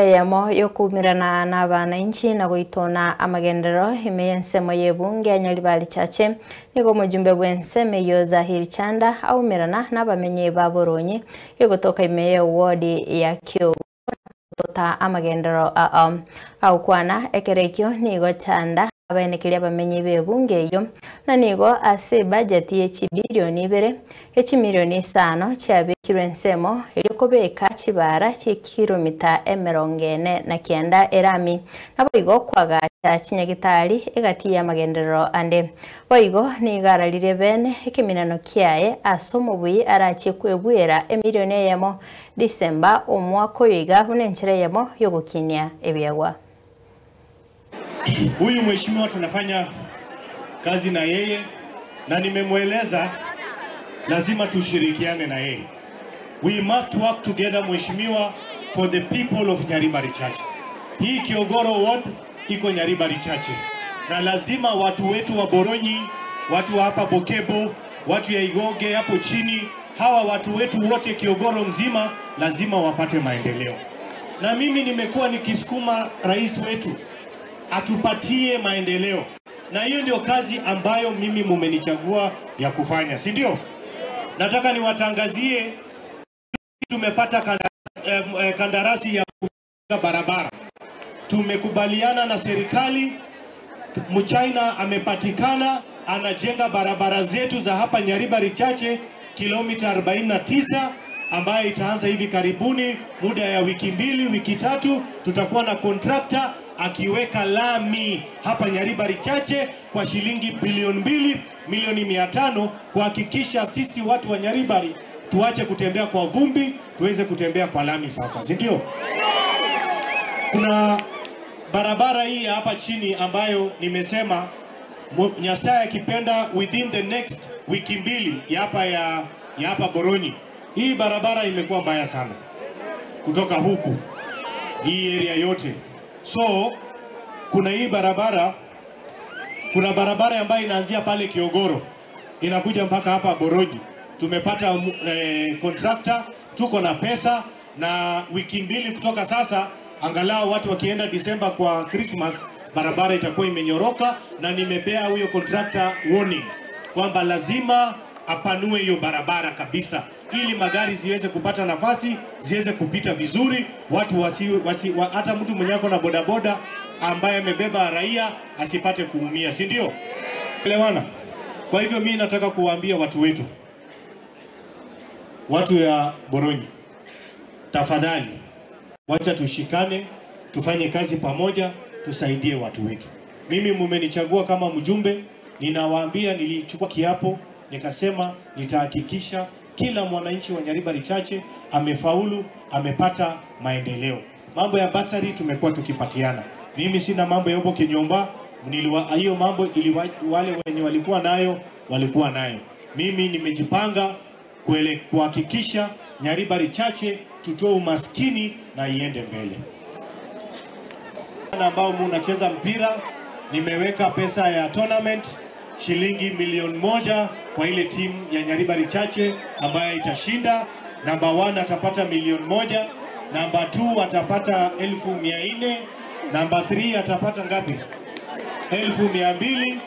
Yamo yokumirana na bananchi na goitona amagendero imeyensemo yebunge anyalibali chache nigo mujumbe bwenseme yo Zahiri Chanda aumirana nabamenye baboronye yogotoka imeye wodi ya Kyo tota amagendero au kwana ekerekyo nigo Chanda abaenekeria bamenye bebunge yo na nigo ase budget ye chibilioni 2 echimilioni 5 chiabekirwe ensemo erikobeka chibara chikilomita 49 erami naboigo kwagacha chinyagitari egati ya magenderero ande boigo nigararire bene ekeminano kiaye asomo bui arachi kwebwera emilioni yemo Disemba omwaka oyiga hunenchere yemo yogokinia ebyagwa. Huyu mheshimiwa tunafanya kazi na yeye na nimemweleza lazima tushirikiane na yeye. We must work together mheshimiwa for the people of Nyaribari Chache. Hii Kiogoro ward iko Nyaribari Chache. Na lazima watu wetu wa Boronyi, watu wa hapa Bokebo, watu ya Igoge hapo chini, hawa watu wetu wote Kiogoro mzima lazima wapate maendeleo. Na mimi nimekuwa nikisukuma rais wetu atupatie maendeleo. Na hiyo ndio kazi ambayo mimi mumenichagua ya kufanya, si ndio? Nataka niwatangazie tumepata kandarasi ya kujenga barabara. Tumekubaliana na serikali, Mchina amepatikana, anajenga barabara zetu za hapa Nyaribari Chache kilomita 49 ambayo itaanza hivi karibuni, muda ya wiki 2, wiki 3 tutakuwa na contractor akiweka lami hapa Nyaribari Chache kwa shilingi bilioni 2 milioni 500 kuhakikisha sisi watu wa Nyaribari tuache kutembea kwa vumbi, tuweze kutembea kwa lami sasa, si ndio? Kuna barabara hii hapa chini ambayo nimesema Nyasaye akipenda within the next wiki 2 ya hapa ya hapa Boronyi. Hii barabara imekuwa mbaya sana kutoka huku hii area yote. So kuna hii barabara, kuna barabara ambayo inaanzia pale Kiogoro inakuja mpaka hapa Boronyi. Tumepata contractor, tuko na pesa, na wiki 2 kutoka sasa angalau watu wakienda Disemba kwa Christmas barabara itakuwa imenyoroka, na nimepea huyo contractor warning kwamba lazima apanue hiyo barabara kabisa ili magari ziweze kupata nafasi, ziweze kupita vizuri, watu hata mtu mwenye ako na bodaboda ambaye amebeba raia asipate kuumia, si ndio? Elewana? Kwa hivyo mimi nataka kuwaambia watu wetu, watu ya Boronyi, tafadhali wacha tushikane, tufanye kazi pamoja, tusaidie watu wetu. Mimi mumenichagua kama mjumbe, ninawaambia nilichukua kiapo nikasema nitahakikisha kila mwananchi wa Nyaribari Chache amefaulu, amepata maendeleo. Mambo ya basari tumekuwa tukipatiana. Mimi sina mambo ya huko Kinyomba, hiyo mambo wale wenye walikuwa nayo walikuwa nayo. Mimi nimejipanga kuhakikisha Nyaribari Chache tutoe umaskini na iende mbele. Na ambao mnacheza mpira, nimeweka pesa ya tournament shilingi milioni 1 kwa ile timu ya Nyaribari Chache ambayo itashinda. Namba 1 atapata milioni 1, namba 2 atapata 400,000, namba 3 atapata ngapi? 200,000,